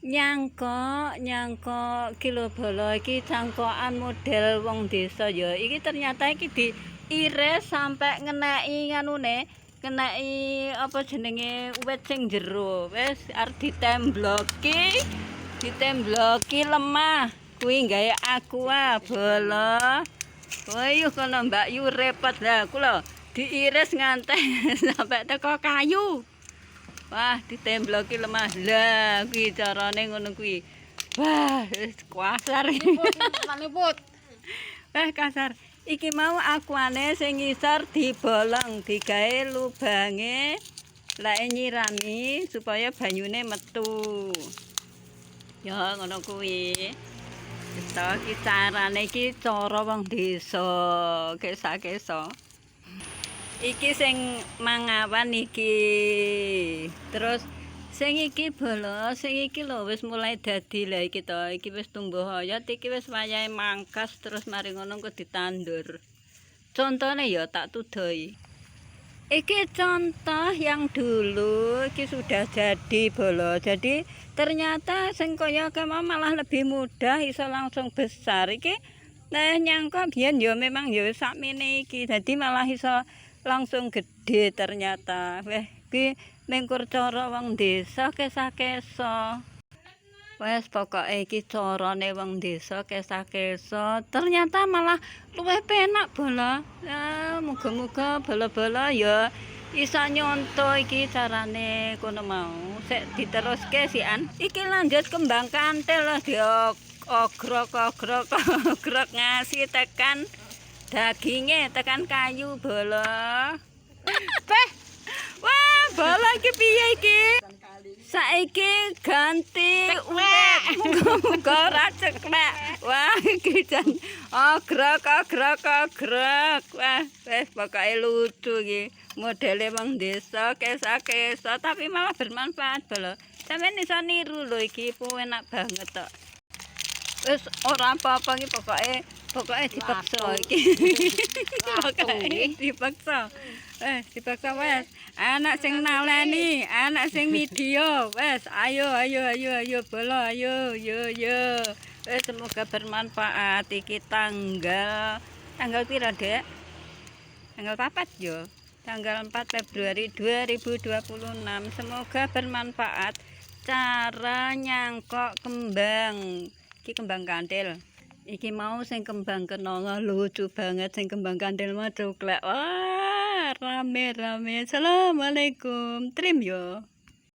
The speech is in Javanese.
Nyangkok, nyangkok ki lho, bolo, iki cangkokan model wong desa ya. Iki ternyata iki diiris sampe ngeneki nganune, ngeneki apa jenenge, wit sing jero. Wis arep ditembloki, ditembloki lemah. Kuwi gawe aqua, bolo. Wayuh, kono Mbak Yu repot lah aku lho. Diiris ngantek sampe teko kayu. Wah, ditembloki lemah. Lah, kuwi carane ngono kuwi. Wah, wis kasar. Liput. Wah, kasar. Iki mau aquane sing ngisor dibolong, digawe lubange lek nyirami supaya banyune metu. Ya, ngono kuwi. Wis to, iki carane, iki cara wong desa, kesa-kesa. Iki sing mangawan iki. Terus sing iki, bolo, sing iki lho wis mulai dadi lah iki to. Iki wis tumbuh oyot, iki wis wayahe mangkas, terus mari ngono engko ditandur. Contone ya tak tudoi. Iki contoh yang dulu, iki sudah jadi, bolo. Jadi ternyata sing kaya kema malah lebih mudah, iso langsung besar. Iki nah, nyangka biyen ya memang ya sakmene iki. Dadi malah iso langsung gede ternyata. Weh, iki mengkur cara wong desa kesa-kesa. Wes, pokoke iki carane wong desa kesa-kesa. Ternyata malah luwih penak, bolo. Ya, muga-muga bolo-bolo ya iso nyonto iki carane kono mau. Sik diteruske sian. Iki lanjut kembang kantil lho, diogrok-ogrok ogrok ngasih tekan daginge, tekan kayu, bolo. Beh. Wah, bolo, iki piye iki? Saiki ganti wit. Muga-muga ora ceklek. Wah, iki jan ogrok ogrok ogrok. Wah, wis pokoke lucu iki. Modele wong desa kesa-kesa, tapi malah bermanfaat, bolo. Sampeyan iso niru lho iki, enak banget tok. Wis ora apa-apa iki, pokoke pokoke dipaksa iki. Pokoke dipaksa. Dipaksa wes. Anak sing naleni, anak sing video. Wes, ayo ayo ayo ayo, bolo, ayo yo yo. Wes, semoga bermanfaat iki tanggal tanggal pira, Dek? Tanggal 4 yo. Tanggal 4 Februari 2026. Semoga bermanfaat cara nyangkok kembang. Iki kembang kantil. Iki mau sing kembang kenanga lucu banget, sing kembang kantil mah cuklek. Wah, rame rame. Assalamualaikum. Trim yo.